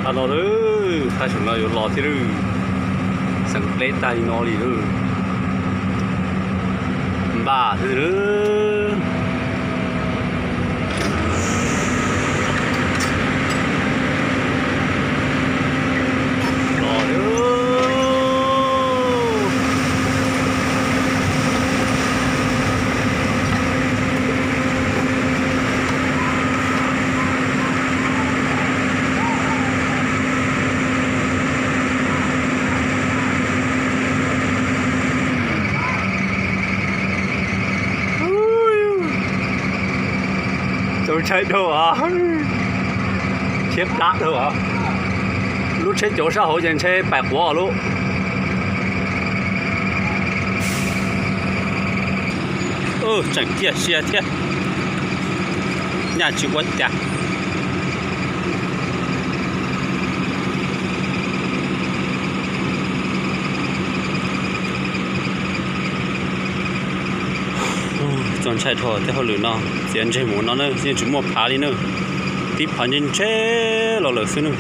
Tag no lawm, tag saum no yuav los thiab lawm. Xeev pleb tag li no li lawm. Npaj thiab lawm. Los lawm. Txaus ntshai dhau, thiab plab dhau. Lub tsheb cov sab hauv ces ntshe pais quav lub. Tseem ciaj sia thiab, nyaj tsis ua cas. Txaus ntshai dhau tej hauj lwm no, txiav ntseg mus no na, yeej tsis muaj phav li na, tib phav ntsej ntseg los lawm xwb na.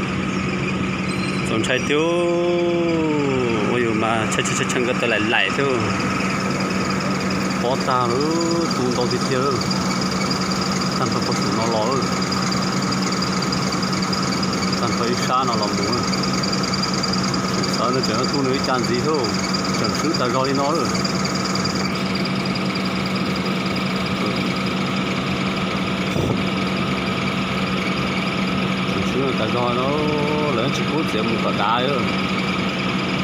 Txaus ntshai tiag, ua yus mas tshee tshee nkawd tawv laim laim thiab. Pob tag lawm, tu ntau tiag tiag lawm. Tag nrho puag saum no los lawm. Tag nrho ib sab no los mus lawm. Tseem xav nws tseem tu nws ib co ntxiv thiab, tseem swb tas zog li no lawm. Tseem swb tas zog no, lawv tsis pub txiav mus kom dav li.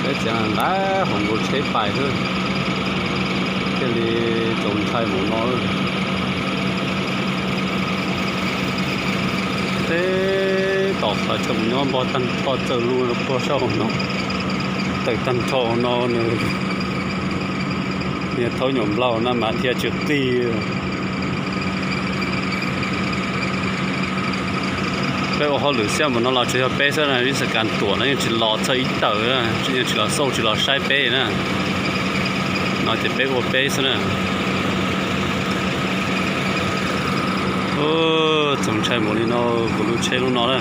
Peb txiav nqa hauv nkaus tsheb pais xwb, thiaj li txaus ntshai mus no. Peb tom qhov chaw mus nyob npog tag nrho txawm lug puag saum no, tawm tag nrho no nws, niag thaub nyuam nplaug na mas dhia tsis qig. Peb ua hauj lwm xiab mus no los tsuas yog peb xwb na, ib xas kas tuam no yeej tsis los txog ib tawm, yeej tsis los xauj tsis los saib peb na. No ces peb ua peb xwb na. Txaus ntshai npaum li no, kuv lub tsheb lub no na.